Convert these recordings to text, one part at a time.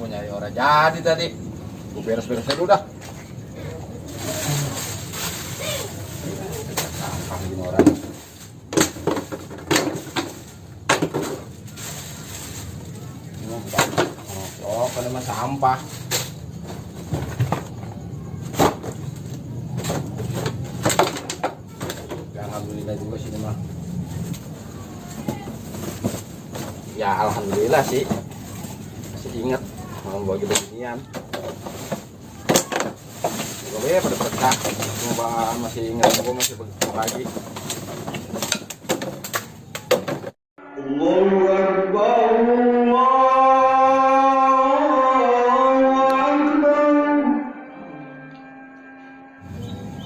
mau nyari orang jadi tadi. Gue beres-beres aja udah. Sampah lagi orang. Oh, kan emang sampah. Alhamdulillah juga sini mah. Ya alhamdulillah sih. Masih ingat mau bawa beginian. Gue pada percak. Coba masih ingat gue masih begitu lagi. Allahu Akbar.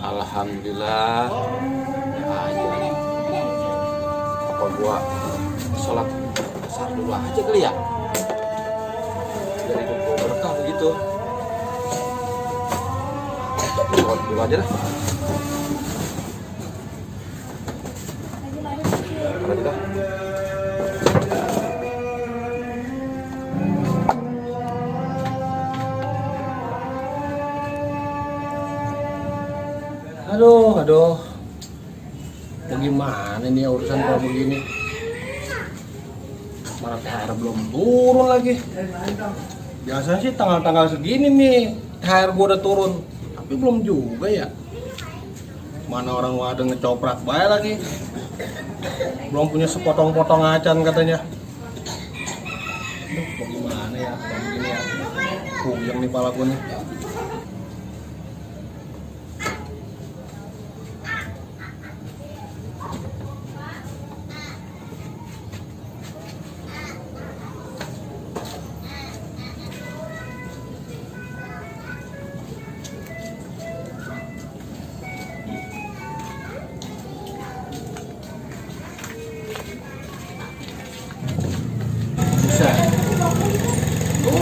Alhamdulillah. Apa gua sholat besar dulu aja kali ya? Biar hidup gua berkah begitu. Sholat dulu aja lah. Sholat dah. Aduh. Bagaimana nih urusan kalau begini? Mana THR belum turun lagi. Biasanya sih tanggal-tanggal segini nih THR gua udah turun, tapi belum juga ya. Mana orang ada ngecoprak bayar lagi. Belum punya sepotong-potong acan katanya. Aduh, bagaimana ya kalau begini ya? Puyeng nih pala gua nih.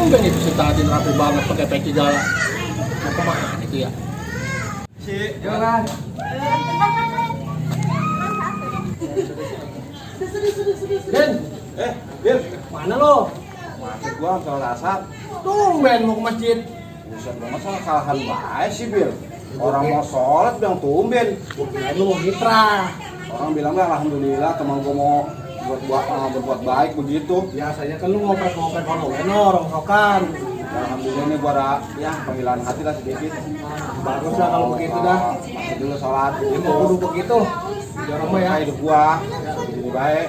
Tumben itu si Tadin rapi banget pakai peci gala. Mau kemana itu ya? Si, jalan. Den, Bil, mana lo? Masjid gua soal asar. Tumben mau ke masjid. Bukan gua masalah kalahan baik sih Bil. Orang mau sholat bilang tumben. Gua kira lu mau mitra. Orang bilang alhamdulillah teman gua mau berbuat baik begitu. Biasanya kan lu ngopek-ngopek orang sokan. Alhamdulillah ini gua ada ya panggilan hati lah sedikit. Bagus lah kalau begitu dah. Masih dulu sholat. Ini mau kudu begitu. Jangan mah ya hidup gua. Jadi baik.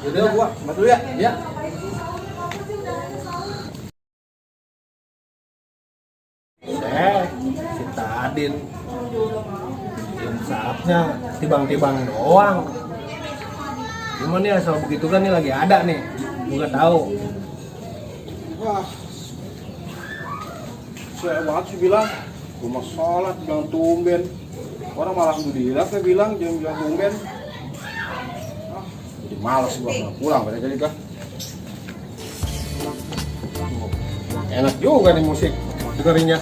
Jadi gua bantu ya. Ya. Si Tadin. Insafnya tibang-tibang doang. Gimana ya soal begitu kan ini lagi ada nih, gue gak tahu. Wah, saya banget sih bilang, gue mau sholat bilang tumben. Orang malah alhamdulillah saya bilang jangan bilang tumben. Jadi malas gue pulang pada jadi kah. Enak juga nih musik dengerinnya.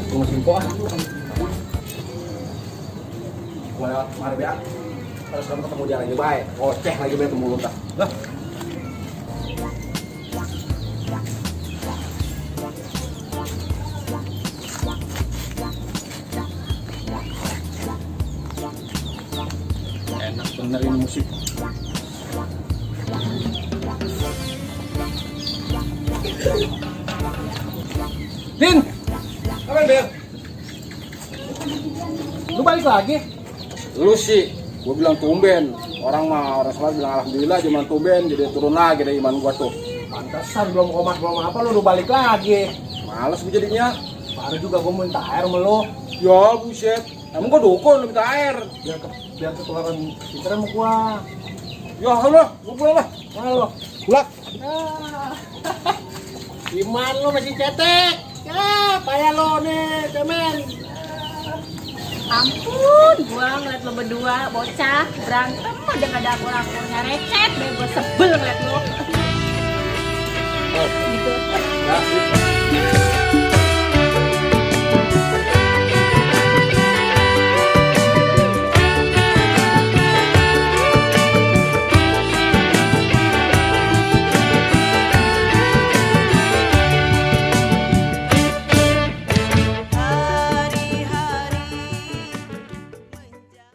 Gue masih kok mari ya. Terus kamu ketemu dia lagi baik. Oceh lagi baik mulut dah. Lah. Enak bener ini musik. Din. Apa Bel? Lu balik lagi? Lu sih, gue bilang tumben. Orang sholat bilang alhamdulillah cuma tumben, jadi turun lagi dari iman gua tuh. Pantesan belum komat belum apa lu balik lagi. Males gue jadinya. Baru juga gue minta air sama lu. Ya buset, emang gua dukun lu minta air. Biar ketularan pinter sama gua. Ya Allah, gua pulang lah. Mana lu? Pulang. Iman lu masih cetek. Ya, payah lo nih, cemen. Ampun, gua ngeliat lo berdua bocah berantem aja gak ada akur-akurnya, recet deh, gua sebel ngeliat lo. Oh. Gitu. Ya,